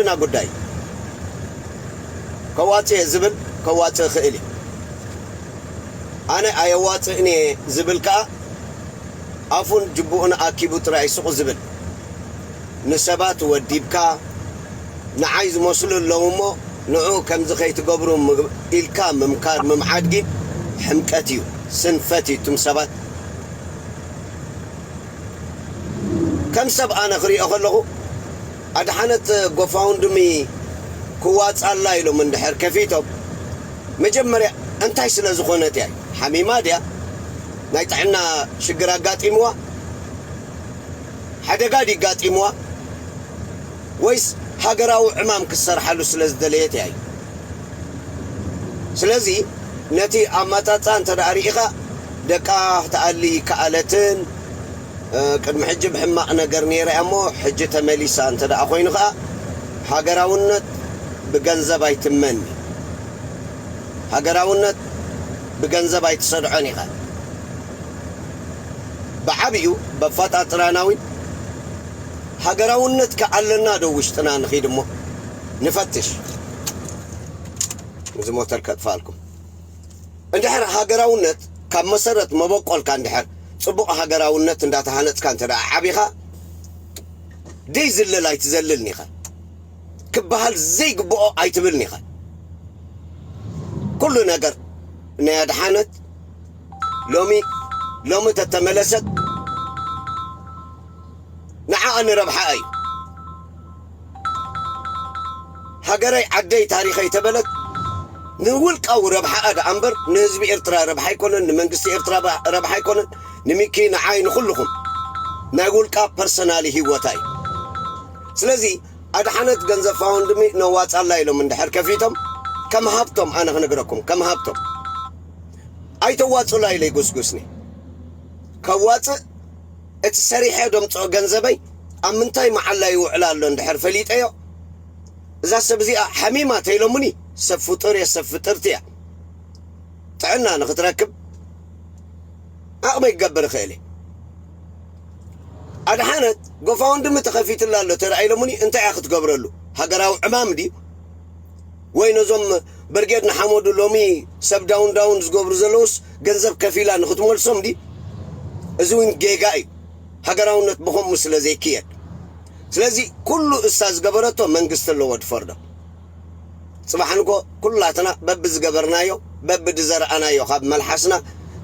ና ጉዳይ። ከዋፅእ እየ ዝብል ከዋፅእ እኽእል እዩ። ኣነ ኣየዋፅእን እየ ዝብል ከዓ ኣፉን ጅቡኡን ኣኪቡ ጥራይ ስቑ ዝብል፣ ንሰባት ወዲብካ፣ ንዓይ ዝመስሉ ኣለዉ እሞ ንዑ ከምዚ ከይትገብሩ ኢልካ ምምካር ምምዓድ ግን ሕምቀት እዩ፣ ስንፈት እዩ። እቱም ሰባት ከም ሰብ ኣነ ክሪኦ ከለኹ፣ ኣድሓነት ጎፋውንድሚ ክዋፃላ ኢሎም እንድሕር ከፊቶም፣ መጀመርያ እንታይ ስለ ዝኾነት እያ? ሓሚማ ድያ? ናይ ጥዕና ሽግር ኣጋጢምዋ? ሓደጋ ድዩ ኣጋጢምዋ? ወይስ ሃገራዊ ዕማም ክትሰርሓሉ ስለ ዝደለየት እያ? ስለዚ ነቲ ኣመጻጽኣ እንተ ደኣ ርኢኻ፣ ደቃ ክትኣሊ ከኣለትን፣ እ፣ ቅድሚ ሕጂ ብሕማቕ ነገር ነይራ እያ እሞ፣ ሕጂ ተመሊሳ እንተ ደኣ ኮይኑ ኸኣ፣ ሃገራውነት ብገንዘብ ኣይትመን። ሃገራውነት ብገንዘብ ኣይትሰድዖን ኢኻ። ብዓቢኡ በፋጣጥራናዊ ሃገራውነት ከኣለና ዶ ውሽጥና ንኺድ እሞ ንፈትሽ። እዚ ሞተር ከጥፋልኩም። እንድሕር ሃገራውነት ካብ መሰረት መበቆልካ እንድሕር ጽቡቕ ሃገራውነት እንዳተሃነጽካ እንተ ደኣ ዓቢኻ፣ ደይ ዝልል ኣይትዘልልን ኢኻ። ክበሃል ዘይግብኦ ኣይትብልን ኢኻ። ኩሉ ነገር ናይ ኣድሓነት ሎሚ፣ ሎሚ ተተመለሰት ንዓኣ ንረብሓኣ እዩ። ሃገረይ ዓደይ ታሪኸይ ተበለት ንውልቃዊ ረብሓኣ ደኣ እምበር ንህዝቢ ኤርትራ ረብሓ ኣይኮነን፣ ንመንግስቲ ኤርትራ ባ-፣ ረብሓ ኣይኮነን፣ ንሚኪ፣ ንዓይ፣ ንኹልኹም ናይ ውልቃ ፐርሰናሊ ህይወታ እዩ። ስለዚ ኣድሓነት ገንዘብ ፋውንድሚ ነዋጻላ ኢሎም እንድሕር ከፊቶም፣ ከም ሃብቶም ኣነ ክነግረኩም፣ ከም ሃብቶም ኣይተዋጹላ ኢለ ይጉስጉስኒ። ከዋጽእ እቲ ሰሪሐ ደምጽኦ ገንዘበይ ኣብ ምንታይ መዓላ ይውዕል ኣሎ እንድሕር ፈሊጠዮ፣ እዛ ሰብ እዚኣ ሓሚማ ተይሎሙኒ፣ ሰብ ፍጡር እየ፣ ሰብ ፍጥርቲ እያ። ጥዕና ንኽትረክብ ዓቕመይ ክገብር እኽእል እየ። ኣድሓነት ጎፋውንድሚ ተኸፊትላ ኣሎ ተራእይሎሙኒ፣ እንታይ እያ ክትገብረሉ? ሃገራዊ ዕማም ድዩ? ወይ ነዞም በርጌድ ንሓመዱ ሎሚ ሰብ ዳውን ዳውን ዝገብሩ ዘለውስ ገንዘብ ከፊላ ንኽትመልሶም ድዩ? እዚ እውን ጌጋ እዩ። ሃገራውነት ብኸምኡ ስለ ዘይክየድ። ስለዚ ኩሉ እሳ ዝገበረቶ መንግስቲ ኣለዎ ድፈርዶ። ጽባሕ ንግሆ ኩላትና በብዝገበርናዮ፣ በብድዘርኣናዮ ካብ መልሓስና፣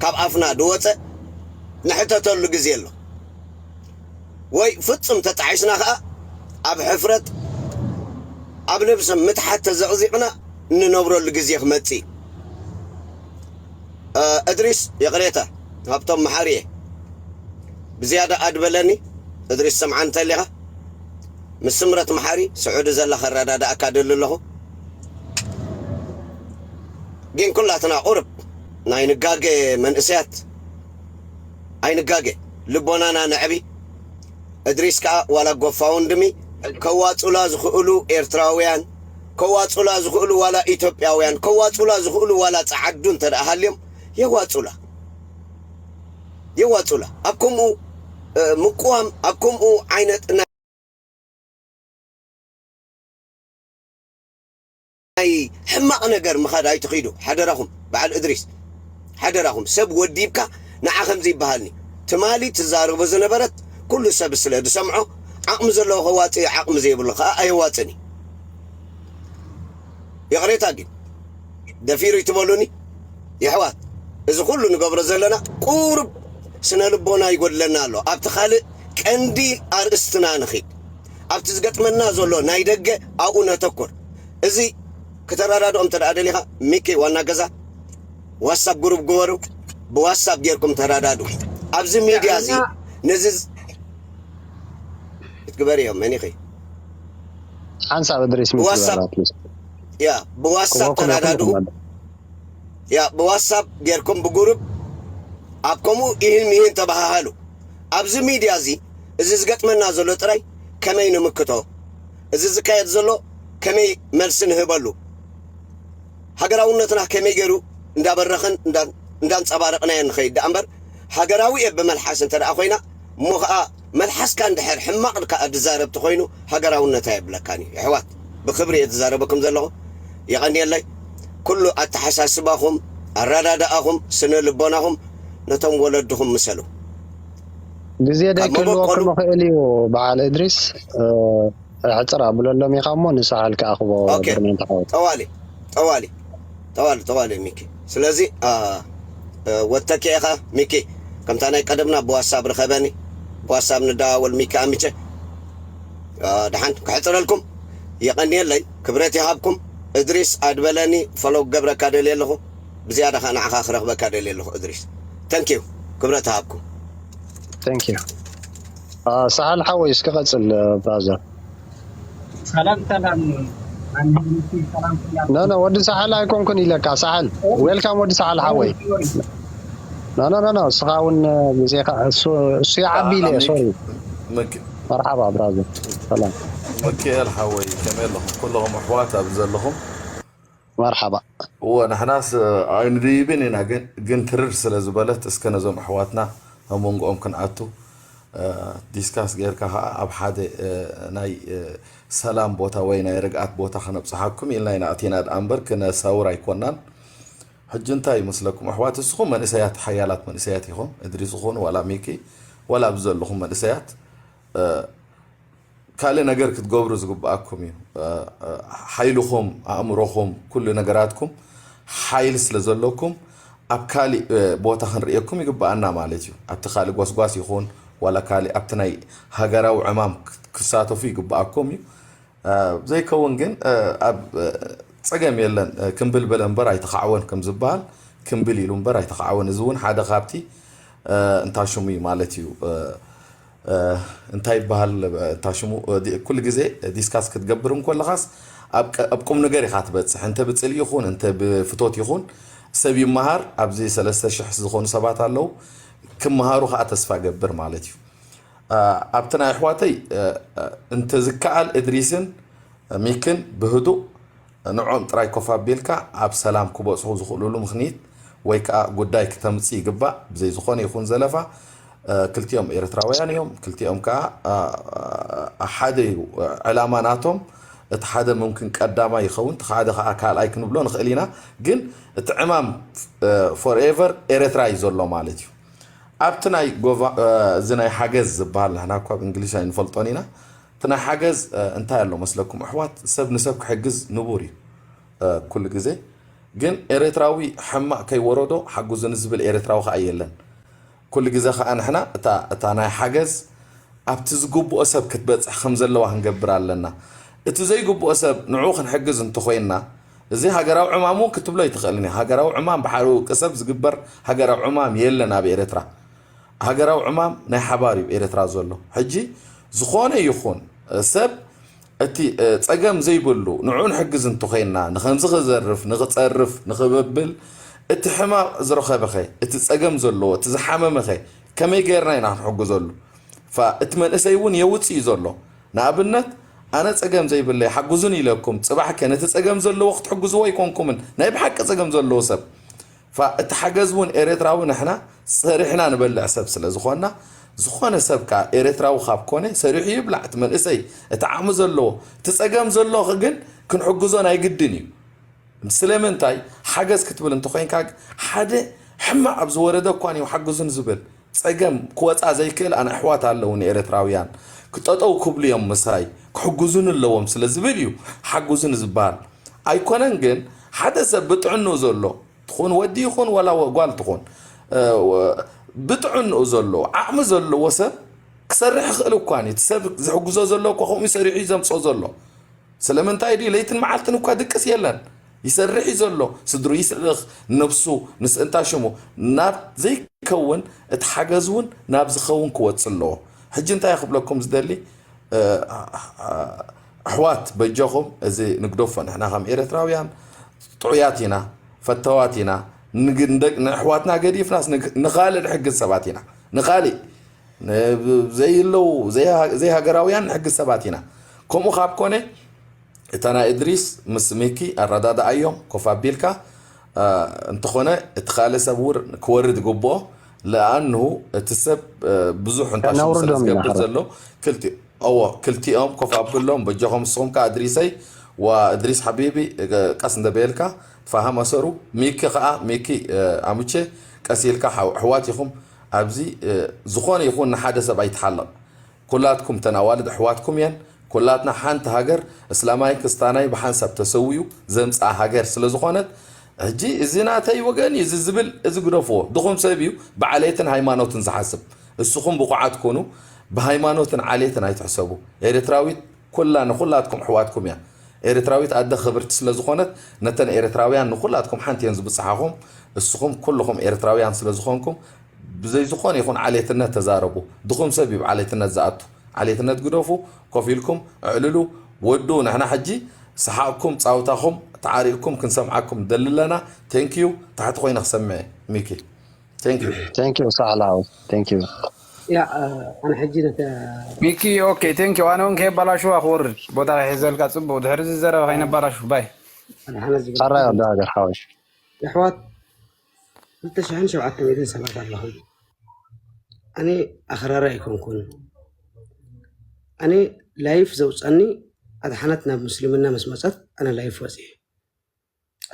ካብ ኣፍና ድወጸ ንሕተተሉ ግዜ ኣሎ። ወይ ፍጹም ተጣሒስና ኸኣ ኣብ ሕፍረት፣ ኣብ ነብሲ ምትሓት ተዘቕዚቕና እንነብረሉ ግዜ ክመጽእ እዩ። እ፣ እድሪስ፣ ይቕሬታ፣ ሃብቶም መሓሪ እየ። ብዝያዳ ኣድበለኒ፣ እድሪስ፣ ሰምዓ እንተሊኻ፣ ምስ ስምረት መሓሪ፣ ስዑዲ ዘላ ከረዳድኣካ ደሊ ኣለኹ። ግን ኩላትና ቁርብ ናይ ንጋገ መንእሰያት ኣይንጋገ፣ ልቦናና ነዕቢ። እድሪስ ከኣ ዋላ ጎፋውንድሚ ከዋጹላ ዝኽእሉ ኤርትራውያን፣ ከዋጹላ ዝኽእሉ ዋላ ኢትዮጵያውያን፣ ከዋጹላ ዝኽእሉ ዋላ ጸዓዱ እንተ ደኣ ሃልዮም የዋጹላ። የዋጹላ። ኣብ ከምኡ፣ እ፣ ምቅዋም፣ ኣብ ከምኡ ዓይነት ናይ ናይ ሕማቕ ነገር ምኻድ ኣይትኺዱ። ሓደራኹም፣ በዓል እድሪስ፣ ሓደራኹም፣ ሰብ ወዲብካ ንዓ ከምዚ ይበሃልኒ። ትማሊ ትዛረቦ ዝነበረት ኩሉ ሰብ ስለ ዝሰምዖ፣ ዓቕሚ ዘለዎ ከዋጽእ፣ ዓቕሚ ዘይብሉ ከኣ ኣየዋጽእን እዩ። ይቕሬታ ግን፣ ደፊሩ ይትበሉኒ? የሕዋት፣ እዚ ኩሉ ንገብሮ ዘለና ቁሩብ ስነ ልቦና ይጎድለና ኣሎ። ኣብቲ ካልእ ቀንዲ ኣርእስትና ንኺድ። ኣብቲ ዝገጥመና ዘሎ ናይ ደገ ኣብኡ ነተኩር። እዚ ክተረዳድኦም እንተ ደኣ ደሊኻ፣ ሚኪ ዋና ገዛ፣ ዋትሳፕ ግሩፕ ግበሩ፣ ብዋትሳፕ ጌርኩም ተረዳድኡ። ኣብዚ ሚድያ እዚ፣ ንዕና ነዚ ዝ-፣ ክትግበር እዮም፣ መን ኢኺ? ሓንሳብ እድሪስ ሚኪ ብዋትሳፕ፣ በራት ምስ ያ፣ ብዋትሳፕ ክበኩም ተረዳድኡ። ይኹን። ያ፣ ብዋትሳፕ ጌርኩም ብጉሩፕ ኣብ ከምኡ ይህን ይህን ተበሃሃሉ። ኣብዚ ሚድያ እዚ፣ እዚ ዝገጥመና ዘሎ ጥራይ ከመይ ንምክቶ፣ እዚ ዝካየድ ዘሎ ከመይ መልሲ ንህበሉ፣ ሃገራውነትና ከመይ ገይሩ እንዳበረኸን እንዳ-፣ እንዳንጸባረቕናዮ ንኸይድ ደኣ እምበር፣ ሃገራዊ እየ ብመልሓስ እንተ ደኣ ኮይና፣ እሞ ኸኣ መልሓስካ እንድሕር ሕማቕ ከኣ ዝዛረብ ተኾይኑ፣ ሃገራውነት ኣየብለካን እዩ። የሕዋት፣ ብኽብሪ እየ ዝዛረበኩም ዘለኹ። የቐንየለይ። ኩሉ ኣተሓሳስባኹም፣ ኣረዳድኣኹም፣ ስነ ልቦናኹም ነቶም ወለድኹም ምሰሉ። ግዜ ካብ ደይክህልወኩም መበቆሉ ይኽእል እዩ። በዓል እድሪስ፣ እ፣ ሕፅር ኣብለሎም ኢኻ እሞ ንሳሕል ክኣኽቦ ኦኬ። ብርሜን ተሓወት። ጠዋሊ፣ ጠዋሊ፣ ጠዋሊ፣ ጠዋሊ ሚኪ። ስለዚ፣ አ፣ እ፣ ወተኪ ኢኻ ሚኪ። ከምታ ናይ ቀደምና ብዋትሳፕ ርኸበኒ። ብዋትሳፕ ንደዋወል ሚኪ ኣሚቸ። አ፣ ደሓን ክሕፅረልኩም። የቐንየለይ። ክብረት ይሃብኩም። እድሪስ ኣድበለኒ ፎሎ ክገብረካ ደልየ ኣለኹ። ብዝያዳ ኸዓ ንዓኻ ክረኽበካ ደልየ ኣለኹ እድሪስ። ተንኪዩ። ክብረት ይሃብኩም። Thank you። አ፣ ሳሕል ሓወይ እስኪ ቀፅል፣ እ፣ ብራዘር። ሰላም ሰላም። ሰላም። ኖ፣ ኖ፣ ወዲ ሳሕል ኣይኮንኩን ኢለካ። ሳሕል፣ ዌልካም ወዲ ሳሕል ሓወይ። ኖ፣ ኖ፣ ኖ፣ ኖ፣ እስኻ እውን፣ እ፣ ግዜኻ፣ እሱ፣ እሱ ይዓቢ ኢለ እየ፣ ሶሪ። መርሓባ ብራዘር። ሰላም። ሚካኤል ሓወይ፣ ከመይ ኣለኹም? ኩለኹም ኣሕዋት ኣብዚ ዘለኹም። መርሓባ። እወ፣ ንሕናስ ኣይንድይብን ኢና፣ ግን፣ ግን ትርር ስለ ዝበለት፣ እስከ ነዞም ኣሕዋትና ኣብ መንጎኦም ክንኣቱ፣ እ፣ ዲስካስ ጌርካ ኸዓ ኣብ ሓደ፣ እ፣ ናይ፣ እ፣ ሰላም ቦታ ወይ ናይ ርግኣት ቦታ ከነብጽሓኩም ኢልና ኢና ኣቲና ደኣ እምበር ክነሳውር ኣይኮናን። ሕጂ እንታይ ይመስለኩም ኣሕዋት? እስኹም መንእሰያት፣ ሓያላት መንእሰያት ኢኹም፣ እድሪስ ዝኾኑ ዋላ ሚኪ፣ ዋላ ኣብዚ ዘለኹም መንእሰያት፣ እ፣ ካልእ ነገር ክትገብሩ ዝግብኣኩም እዩ። እ፣ እ፣ ሓይልኹም፣ ኣእምሮኹም፣ ኩሉ ነገራትኩም ሓይሊ ስለ ዘለኩም ኣብ ካሊእ፣ እ፣ ቦታ ክንርእየኩም ይግብኣና ማለት እዩ። ኣብቲ ካልእ ጓስጓስ ይኹን ዋላ ካሊእ ኣብቲ ናይ ሃገራዊ ዕማም ክት-፣ ክሳተፉ ይግብኣኩም እዩ። እ፣ ዘይከውን ግን፣ እ፣ ኣብ፣ እ፣ ጸገም የለን። እ፣ ክምብል በለ እምበር ኣይተኻዕወን ከም ዝበሃል ክምብል ኢሉ እምበር ኣይተኻዕወን። እዚ እውን ሓደ ካብቲ፣ እ፣ እንታ ሽሙ እዩ ማለት እዩ። እ፣ እ፣ እንታይ ይበሃል፣ እ፣ እንታ ሽሙ፣ እ፣ ዲ-፣ ኩሉ ግዜ ዲስካስ ክትገብር እንኮለኻስ ኣብ ቀ-፣ ኣብ ቁም ነገር ኢኻ ትበጽሕ። እንተ ብጽልኢ ይኹን፣ እንተ ብፍቶት ይኹን፣ ሰብ ይመሃር። ኣብዚ ሰለስተ ሽሕ ዝኾኑ ሰባት ኣለዉ። ክመሃሩ ኸኣ ተስፋ ገብር ማለት እዩ። እ፣ ኣብቲ ናይ ኣሕዋተይ፣ እ፣ እ፣ እንተ ዝከኣል እድሪስን ሚክን ብህዱእ ንዕኦም ጥራይ ኮፍ ኣቢልካ ኣብ ሰላም ክበጽሑ ዝኽእሉሉ ምኽኒት ወይ ከኣ ጉዳይ ክተምጽእ ይግባእ። ብዘይ ዝኾነ ይኹን ዘለፋ፣ እ፣ ክልቲኦም ኤርትራውያን እዮም። ክልቲኦም ከኣ፣ እ፣ እ፣ ሓደ እዩ፣ እ፣ ዕላማ ናቶም። እቲ ሓደ ሙምክን ቀዳማይ ይኸውን፣ እቲ ሓደ ከኣ ካልኣይ ክንብሎ ንኽእል ኢና። ግን እቲ ዕማም፣ እ፣ ፎርኤቨር ኤርትራ እዩ ዘሎ ማለት እዩ። ኣብቲ ናይ ጎቫ-፣ እ፣ እዚ ናይ ሓገዝ ዝበሃል ንሕና እኳ ብእንግሊሽ ኣይንፈልጦን ኢና። እቲ ናይ ሓገዝ፣ እ፣ እንታይ ኣሎ መስለኩም ኣሕዋት? ሰብ ንሰብ ክሕግዝ ንቡር እዩ፣ እ፣ ኩሉ ግዜ። ግን ኤርትራዊ ሕማቕ ከይወረዶ ሓግዙኒ ዝብል ኤርትራዊ ከኣ የለን። ኩሉ ግዜ ከኣ ንሕና እታ፣ እታ ናይ ሓገዝ ኣብቲ ዝግብኦ ሰብ ክትበጽሕ ከም ዘለዋ ክንገብር ኣለና። እቲ ዘይግብኦ ሰብ ንዕኡ ክንሕግዝ እንተኾይንና፣ እዚ ሃገራዊ ዕማም እውን ክትብሎ ኣይትኽእልን ኢኻ። ሃገራዊ ዕማም ብሓደ ውልቀ ሰብ ዝግበር ሃገራዊ ዕማም የለን ኣብ ኤርትራ። ሃገራዊ ዕማም ናይ ሓባር እዩ ኤርትራ ዘሎ። ሕጂ ዝኾነ ይኹን ሰብ እቲ፣ እ፣ ጸገም ዘይብሉ ንዕኡ ንሕግዝ እንተኾይንና፣ ንኸምዚ ክዘርፍ፣ ንኽጸርፍ፣ ንኽብብል፣ እቲ ሕማቕ ዝረኸበኸ፣ እቲ ጸገም ዘለዎ፣ እቲ ዝሓመመኸ ከመይ ጌርና ኢና ክንሕግዘሉ? ፋ-፣ እቲ መንእሰይ እውን የውጽእ እዩ ዘሎ። ንኣብነት፣ ኣነ ጸገም ዘይብለይ ሓግዙን ኢለኩም፣ ጽባሕ ከ ነቲ ጸገም ዘለዎ ክትሕግዝዎ ኣይኮንኩምን። ናይ ብሓቂ ጸገም ዘለዎ ሰብ። ፋ-፣ እቲ ሓገዝ እውን ኤርትራዊ ንሕና ሰሪሕና ንበልዕ ሰብ ስለ ዝኾንና፣ ዝኾነ ሰብ ከኣ ኤርትራዊ ካብ ኮነ ሰሪሑ ይብላዕ። እቲ መንእሰይ፣ እቲ ዓቕሚ ዘለዎ፣ እቲ ጸገም ዘሎ ግን ክንሕግዞ ናይ ግድን እዩ። ስለምንታይ? ሓገዝ ክትብል እንተኾይንካ፣ ሓደ ሕማቕ ኣብ ዝወረደ እኳ እዩ ሓግዙን ዝብል። ጸገም ክወጻ ዘይክእል ኣነ ኣሕዋት ኣለዉ ንኤርትራውያን። ክጠጠው ክብሉ እዮም ምሳይ፣ ክሕግዙን ኣለዎም ስለ ዝብል እዩ ሓግዙን ዝበሃል። ኣይኮነን ግን ሓደ ሰብ ብጥዕንኡ ዘሎ፣ ትኹን ወዲ ይኹን ዋላ ወ-፣ ጓል ትኹን፣ እ፣ ወ-፣ ብጥዕንኡ ዘሎ፣ ዓቕሚ ዘለዎ ሰብ ክሰርሕ ይኽእል እኳ እዩ። እቲ ሰብ ዝሕግዞ ዘሎ እኳ ከምኡ ሰሪሑ እዩ ዘምጽኦ ዘሎ። ስለምንታይ ድዩ? ለይትን መዓልትን እኳ ድቅስ የለን። ይሰርሕ እዩ ዘሎ። ስድሩ ይስርኽ፣ ነብሱ፣ ንስ-፣ እንታ ሽሙ፣ ናብ ዘይከውን፣ እቲ ሓገዝ እውን ናብ ዝኸውን ክወጽእ ኣለዎ። ሕጂ እንታይ ክብለኩም ዝደሊ፣ እ፣ ኣሕዋት፣ በጃኹም፣ እዚ ንግደፎ። ንሕና ከም ኤርትራውያን ጥዑያት ኢና፣ ፈተዋት ኢና። ንግ-፣ ንደቅ-፣ ንኣሕዋትና ገዲፍናስ ንግ-፣ ንኻልእ ንሕግዝ ሰባት ኢና። ንኻልእ፣ ን-፣ ዘይለዉ፣ ዘይሃ-፣ ዘይሃገራውያን ንሕግዝ ሰባት ኢና። ከምኡ ካብ ኮነ፣ እታ ናይ እድሪስ ምስ ሚኪ ኣረዳድኣዮም ኮፍ ኣቢልካ፣ እ፣ እንተኾነ እቲ ካልእ ሰብ ውር-፣ ክወርድ ይግብኦ። ለኣንሁ እቲ ሰብ፣ እ፣ ብዙሕ እንታ ሽሙ ስለ ከነውርዶም ኢና ዝገብር ሕራይ። ዘሎ፣ ክልቲ-፣ እዎ፣ ክልቲኦም ኮፍ ኣብሎም፣ በጃኹም ንስኹም ከኣ እድሪሰይ ዋ እድሪስ ሓቢቢ፣ ቀስ እንደ በልካ፣ ተፋሃም ኣሰሩ። ሚኪ ከኣ፣ ሚኪ፣ ኣሙቼ፣ ቀስ ኢልካ፣ ኣሕዋት ኢኹም። ኣብዚ ዝኾነ ይኹን ንሓደ ሰብ ኣይትሓለቕ። ኩላትኩም ተን ኣዋልድ ኣሕዋትኩም እየን። ኩላትና ሓንቲ ሃገር፣ እስላማይ ክስታናይ ብሓንሳብ ተሰዊኡ ዘምጽኣ ሃገር ስለ ዝኾነት፣ ሕጂ እዚ ናተይ ወገን እዩ እዚ ዝብል፣ እዚ ግደፍዎ። ድኹም ሰብ እዩ ብዓሌትን ሃይማኖትን ዝሓስብ። እስኹም ብቑዓት ኩኑ፣ ብሃይማኖትን ዓሌትን ኣይትሕሰቡ። ኤርትራዊት ኩላ ንኹላትኩም ኣሕዋትኩም እያ። ኤርትራዊት ኣደ ክብርቲ ስለ ዝኾነት፣ ነተን ኤርትራውያን ንኹላትኩም ሓንቲ እየን ዝብጽሓኹም። እስኹም ኩልኹም ኤርትራውያን ስለ ዝኾንኩም፣ ብዘይ ዝኾነ ይኹን ዓሌትነት ተዛረቡ። ድኹም ሰብ እዩ ብዓሌትነት ዝኣቱ። ዓሌትነት ግደፉ፣ ኮፍ ኢልኩም እዕልሉ፣ ወዱ። ንሕና ሕጂ ሰሓቕኩም፣ ጻውታኹም ተዓሪቕኩም ክንሰምዓኩም ደሊ ኣለና። ቴንኪዩ። ታሕቲ ኮይነ ክሰምዕ እየ፣ ሚኪ። ቴንኪዩ። ቴንኪዩ ሳሕላዊ። ቴንኪዩ። ያ ኣነ ሕጂ ነተ ሚኪ ኦኬ ቴንኪዩ። ኣነ እውን ከየባላሽዋ ክወርድ ቦታ ሒዘልካ ጽቡቅ። ድሕሪ እዚ ዘረባ ከይነባላሹ ባይ። ኣድሓነት ዝብል ሓራይ ወዲ ሃገር ሓወሽ። የሕዋት ክልተ ሽሕን ሸውዓተ ሚእትን ሰባት ኣለኹም። ኣነ ኣኽራሪ ኣይኮንኩን። ኣነ ላይፍ ዘውፀኒ ኣድሓነት ናብ ምስልምና ምስ መፀት ኣነ ላይፍ ወፅየ።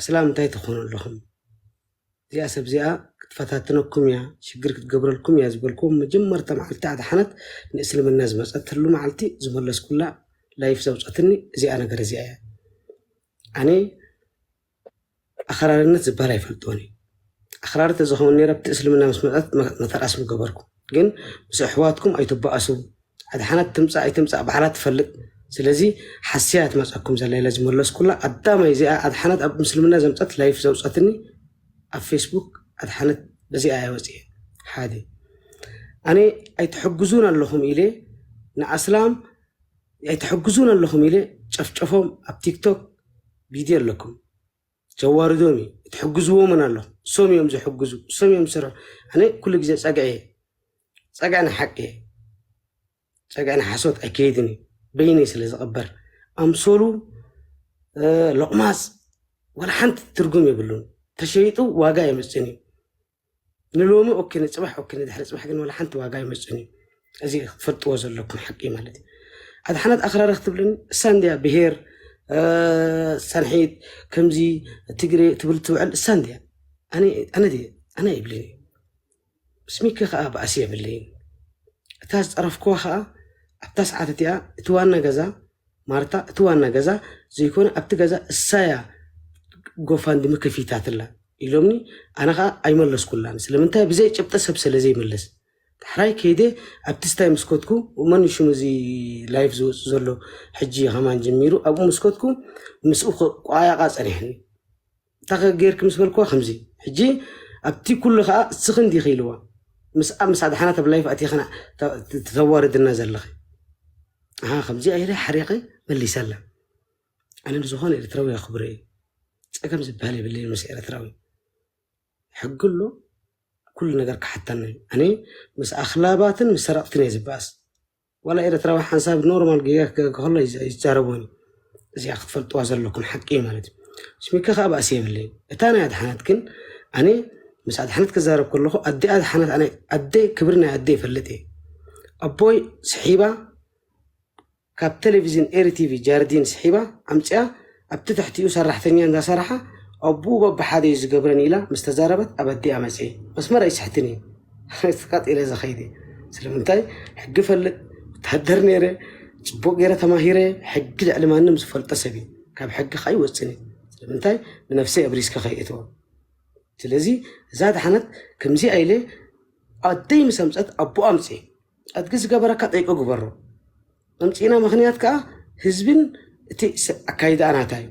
እስላም እንታይ ትኾኑ ኣለኹም? እዚኣ ሰብ እዚኣ ክትፈታትነኩም እያ፣ ሽግር ክትገብረልኩም እያ ዝበልኩም መጀመርታ መዓልቲ ኣድሓነት ንእስልምና ዝመፀትሉ መዓልቲ ዝመለስኩላ ላይፍ ዘውፀትኒ እዚኣ ነገር እዚኣ እያ። ኣነ ኣኽራርነት ዝበሃል ኣይፈልጥዎን እዩ። ኣኽራሪ ተዝኸውን ነይረ ኣብቲ እስልምና ምስ መፀት መተርኣስ ምገበርኩ። ግን ምስ ኣሕዋትኩም ኣይትበኣሱ። ኣድሓነት ትምፃእ ኣይትምፃእ ባዕላ ትፈልጥ። ስለዚ ሓስያ ትመፀኩም ዘላ ኢለ ዝመለስኩላ ኣዳማይ እዚኣ ኣድሓነት ኣብ ምስልምና ዘምፀት ላይፍ ዘውፀትኒ ኣብ ፌስቡክ ኣድሓነት በዚኣ እያ ወፅየ። ሓደ ኣነ ኣይትሕግዙን ኣለኹም ኢለ ንኣስላም ኣይትሕግዙን ኣለኹም ኢለ ጨፍጨፎም ኣብ ቲክቶክ ቪድዮ ኣለኩም። ዘዋርዶም እዩ ትሕግዝዎምን ኣለኹም። እሶም እዮም ዝሕግዙ፣ እሶም እዮም ዝሰርሑ። ኣነ ኩሉ ግዜ ፀግዐ እየ፣ ፀግዐ ንሓቂ እየ። ፀግዐ ንሓሶት ኣይከይድን እዩ፣ በይነይ ስለ ዝቐበር። ኣምሶሉ እ፣ ሎቕማፅ ዋላ ሓንቲ ትርጉም የብሉን። ተሸይጡ ዋጋ የምፅን እዩ። ንሎሚ ኦኬ፣ ንፅባሕ ኦኬ፣ ንድሕሪ ፅባሕ ግን ዋላ ሓንቲ ዋጋ የምፅን እዩ። እዚ ክትፈልጥዎ ዘለኩም ሓቂ ማለት እዩ። ኣድሓነት ኣኽራሪ ክትብልን እሳ እንድያ ብሄር እ፣ ሰንሒት ከምዚ ትግሬ ትብል ትውዕል እሳ እንድያ። ኣነ ኣነ ድየ ኣነ ይብልን እዩ። ምስ ሚኪ ከዓ ባእሲ የብለይን። እታ ዝፀረፍክዋ ከዓ ኣብታ ሰዓት እቲኣ እቲ ዋና ገዛ ማርታ እቲ ዋና ገዛ ዘይኮነ ኣብቲ ገዛ እሳያ ጎፋንድሚ ከፊታትላ ኢሎምኒ። ኣነ ከዓ ኣይመለስኩላን። ስለምንታይ? ብዘይ ጭብጢ ሰብ ስለ ዘይምልስ። ዳሕራይ ከይደ ኣብቲ ስታይ ምስኮትኩ መን ሽሙ እዚ ላይፍ ዝወፅ ዘሎ ሕጂ ከማን ጀሚሩ ኣብኡ ምስኮትኩ ምስኡ ቋያቃ ፀኒሕኒ። እንታይ ጌርክ ምስ በልክዋ ከምዚ ሕጂ ኣብቲ ኩሉ ከዓ እስኺ እንዲኺ ኢልዋ ምስኣ ምስ ኣድሓናት ኣብ ላይፍ ኣቲኽና ተዋርድና ዘለኺ። ኣሃ ከምዚ ኢለ ሓሪቐ መሊሰላ። ኣነ ንዝኾነ ኤርትራዊ ኣኽብሮ እየ። ፀገም ዝበሃል የብለይ ምስ ኤርትራዊ። ሕጊ ኣሎ ኩሉ ነገር ክሓተና እዩ። ኣነ ምስ ኣኽላባትን ምስ ሰረቕትን እየ ዝበኣስ። ዋላ ኤርትራዊ ሓንሳብ ኖርማል ጌጋ ክገጋ ከሎ ይዛረቦኒ። እዚኣ ክትፈልጥዋ ዘለኩም ሓቂ እዩ ማለት እዩ። ስሚከ ከዓ ባእሲ የብለይ። እታ ናይ ኣድሓነት ግን ኣነ ምስ ኣድሓነት ክዛረብ ከለኹ ኣደ ኣድሓነት ኣነ ኣደ ክብሪ ናይ ኣደ ይፈልጥ እየ። ኣቦይ ስሒባ ካብ ቴሌቪዝን ኤሪ ቲቪ ጃርዲን ስሒባ ኣምፅኣ ኣብቲ ትሕቲኡ ሰራሕተኛ እንዳሰራሓ ኣቡኡ በብሓደ እዩ ዝገብረን ኢላ ምስ ተዛረበት ኣብ ኣዲኣ መፅየ። መስመር ኣይስሕትን እየ። ስቃጥ ኢለ ዝኸይድ እየ። ስለምንታይ? ሕጊ ፈልጥ፣ ወታደር ነይረ፣ ፅቡቅ ገይረ ተማሂረ፣ ሕጊ ልዕሊ ማንም ዝፈልጦ ሰብ እየ። ካብ ሕጊ ከዓ ይወፅን እየ። ስለምንታይ? ንነፍሰይ ኣብ ሪስክ ከይእትዎ። ስለዚ እዛ ድሓነት ከምዚኣ ኢለ ኣደይ ምስ ኣምፀት ኣቦኣ ኣምፅየ። ኣድጊ ዝገበረካ ጠይቆ ግበሮ። ኣምፂእና ምኽንያት ከዓ ህዝብን እቲ ኣካይዳ ናታ እዩ።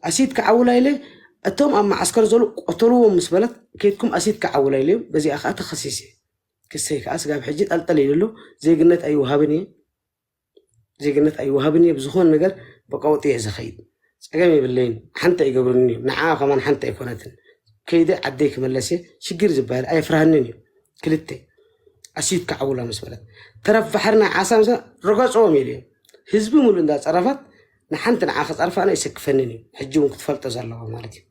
ኣሲድ ክዓውላ ኢለ እቶም ኣብ መዓስከር ዘሎ ቆተልዎም ምስ በለት ከይድኩም ኣሲድ ክዓውላ ኢለዮም በዚኣ ከዓ ተኸሲሰ። ክሰይ ከዓ ስጋብ ሕጂ ጠልጠል ኢሉ ኣሎ። ዜግነት ኣይወሃብን እየ ዜግነት ኣይወሃብን እየ ብዝኾነ ነገር ብቀውጢ እየ ዝኸይድ። ፀገም የብለይን ሓንቲ ኣይገብርንን እዮም ንዓ ከማን ሓንቲ ኣይኮነትን። ከይደ ዓደይ ክመለስ እየ ሽግር ዝበሃል ኣየፍርሃንን እዩ። ክልተ ኣሲድ ክዓውላ ምስ በለት ተረፍ ባሕሪ ናይ ዓሳ ምስ ረገፅዎም ኢሉ እዮም። ህዝቢ ሙሉ እንዳፀረፈት ንሓንቲ ንዓ ክፀርፋ ኣነ ይሰክፈንን እዩ። ሕጂ እውን ክትፈልጦ ዘለዋ ማለት እዩ።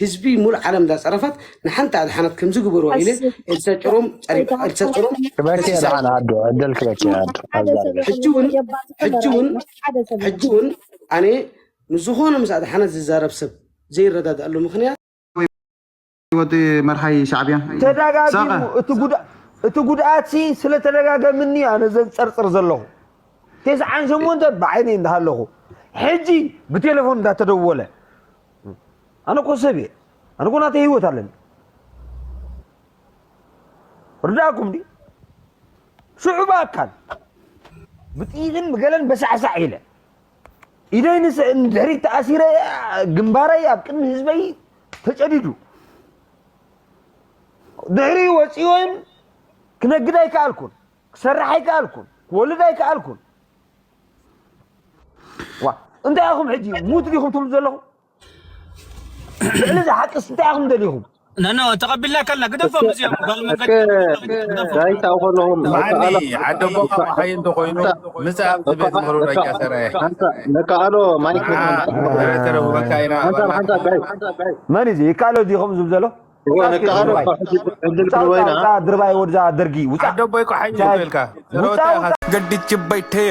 ህዝቢ ሙሉ ዓለም እንዳፀረፈት ንሓንቲ ኣድሓነት ከምዚ ግበርዋ ኢለ ኤልሳ ጭሮም ጸሪፍ ኤልሳ ጭሮም ክበኪ ደሓን ኣዶ ዕድል ክበኪ ኣዶ ሕጂ እውን ሕጂ እውን ሕጂ እውን ኣነ ምስ ዝኾነ ምስ ኣድሓነት ዝዛረብ ሰብ ዘይረዳድኣሉ ምኽንያት ወዲ መርሓይ ሻዕብያ ተደጋጊሙ እቲ ጉዳ እቲ ጉድኣት ሲ ስለ ተደጋገምኒ ኣነ ዘንጸርጽር ዘለኹ። ተስዓን ሸሞንተ ብዓይነይ እንዳሃለኹ ሕጂ ብቴሌፎን እንዳተደወለ ኣነ ኮ ሰብ እየ። ኣነ ኮ ናተይ ህይወት ኣለኒ። ርዳእኩም ዲ ሽዑ ብኣካል ብጥይትን ብገለን በሳዕሳዕ ኢለ ኢደይ ንድሕሪት ተኣሲረ ግንባረይ ኣብ ቅድሚ ህዝበይ ተጨዲዱ ድሕሪኡ ወፂኦን ክነግድ ኣይከኣልኩን ክሰርሕ ኣይከኣልኩን ክወልድ ኣይከኣልኩን ዋ እንታይ ኢኹም ሕጂ ሙት ዲኹም ትብሉ ዘለኹም ልዕሊ እዚ ሓቅስ እንታይ ኢኹም ደሊኹም ነኖ ተቐቢልናካ ኣለና ግደፎም እዚኦም ጓል መንፈት ዳይታ ከለኹም ዓኒ ዓደቦኻ መሓይ እንተኮይኑ ምፅእ ኣብ ትቤት ምኽሩ ደቂ ሰራየ ነካኣሎ ማይክ ተረጉበካ ኢና ሓንሳብ ሓንሳብ ጋይ መን እዚ ይካሎ ዲኹም ዝብ ዘሎ ነካኣሎ ሕድል ክንወይና ድርባይ ወድዛ ደርጊ ውፃ ዓደቦይ እኮ ሓይ ይበልካ ውፃ ገድች በይተ